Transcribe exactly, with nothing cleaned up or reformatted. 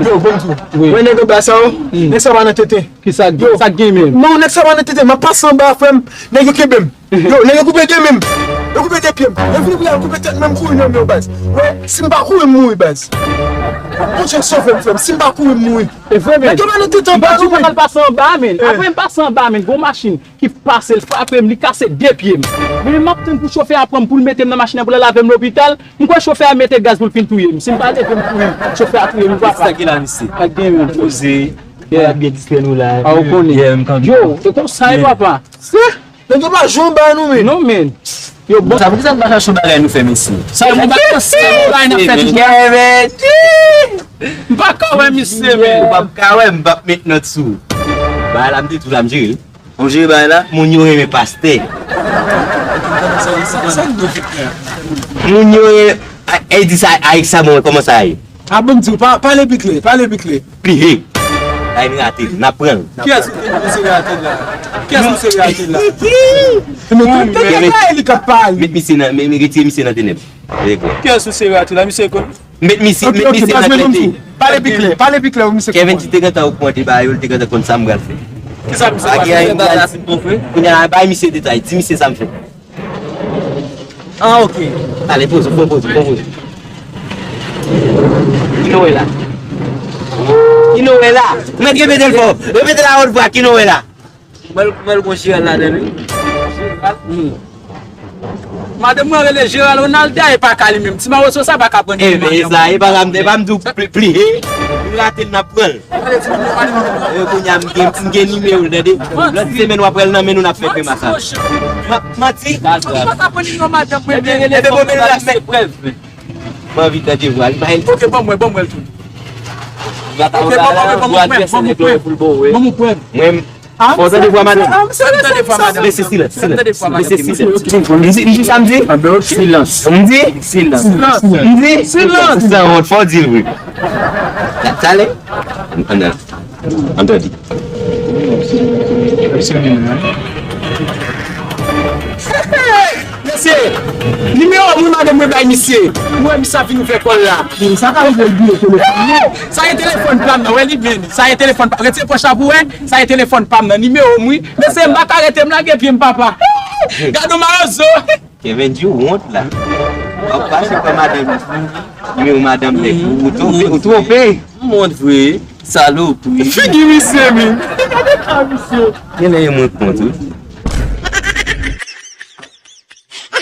Yo, bon m di w. Wi. Wè nèg anba sa yo, nèg sa pa nan tenten. Kisa, yo, sa gen menm? Non, nèg sa pa nan tenten. M ap pase anba, frè m. Nèg yo kenbe m. Yo, nèg yo koupe de men m. Yo koupe de pye m. Yo vini pou y al koupe tèt mwen, m kouri nan men yo, baz. Wè, si m pa kouri, m mouri, baz. Bondye sove m, frè m. Si m pa kouri, m mouri. E vre, men. Nèg yo pa nan tenten anba, non, men. Pase anba, men. Apre m pase anba, men. Gon machin ki pase, l frape m, li kase de pye m. Men m ap tann pou chofè a pran m, pou l mete m nan machin nan, pou l al lave m lopital. M kwè chofè a mete gaz pou l fin touye m. Si m pa leve m kouri, chofè a touye m, papa. Sa ki la, mesye? Pa gen, men. Poze. Yeah. Byen distrè nou la. A, ou konnen. Yeah, m kanpe. Yo, e konsa, e, papa. Nèg yo pa jwenn bagay nou, men. Non, men. Yo, bon. Sa poukisa n pa chache yon bagay nou fè, mesye? Sa yon bagay, sa yon bagay n ap fè tout. M pa ka wè misye, men. Ou p ap ka wè, m p ap met nòt sou ou. Bagay la, m te tou la, m jere l. Ou jere bagay la? Moun yo renmen pastè. Moun yo renmen, e di sa, Ayik sa bon, kòman sa ye? A bon, m di w, pa, pale pi klè, pale pi klè. Plihe. Ay, n rate l, n ap pran l. Kiyès ou te di misye rate l la? Kiyès misye rate l la? Men tout tèt la, e li k ap pale. Met misye nan, men, men retire misye nan tenèb. Kiyès misye rate la? Misye konn. Met misye, met misye nan klète. Pale pi klè, pale pi klè, misye. Kevin, ti te gentan ogmante ba yo, li te gentan konn sa m pral fè. Kisa misye pral fè? Kounye a la, bay misye detay, di misye sa m fè. Ah, ok. Ale, poze, pran poze, pran poze. Ki nou wè la? Ki nou wè la? Mèt repete l fò. Repete l a wòt vwa, ki nou wè la? Mwen, mwen gon Jeral ladan l, wi. Madanm mwen rele Jeral Ronalda, e pa ka li menm. Ti mawozo sa pa ka pran nimewo madanm mwen. E pa m, e pa m di w pli, pli, he? Ou rate l, n ap pran l. E, kounye a, m gen, m gen nimewo l, tande. Lòt semèn, w ap wè l nan men nou, n ap fè grimas sa. Manti. Ou pa ka pran nimewo madanm mwen, men. Ebyen, bon, men l ap fè prèv. M anvi tande vwa l. Ok, ban mwen, ban mwen l tou. Ok, ban mwen, ban mwen prèv, ban mwen prèv. Mwen, fò w tande vwa madanm. Fò w tande vwa madanm. Mesye, silans, silans. Mesye, silans. M di, m di sa m di? Silans. M di? Silans. M di? Silans. Sanwont, fò w di l vre. Sa, sa ale? Ann, ann. Ann tande. Mesye, nimewo moun madanm mwen bay misye. Ou wè misye ap vin ouvè kò l la. Sa ka rive l bliye telefòn li. Sa e telefòn pa m nan, wè li byen. Sa e telefòn pa, retire pòch la pou wè. Sa e telefòn pa m nan, nimewo m wi. Mesye, m pa ka rete, m lage pye m, papa. Gad yon mawozo. Kevin di ou wont la. W ap pase pa madanm. Nimewo madanm nèg. Ou twonpe, ou twonpe. M wont vre. Salopri. Figi misye, men. Gade ka misye. Genlè e mwen k wont, wi.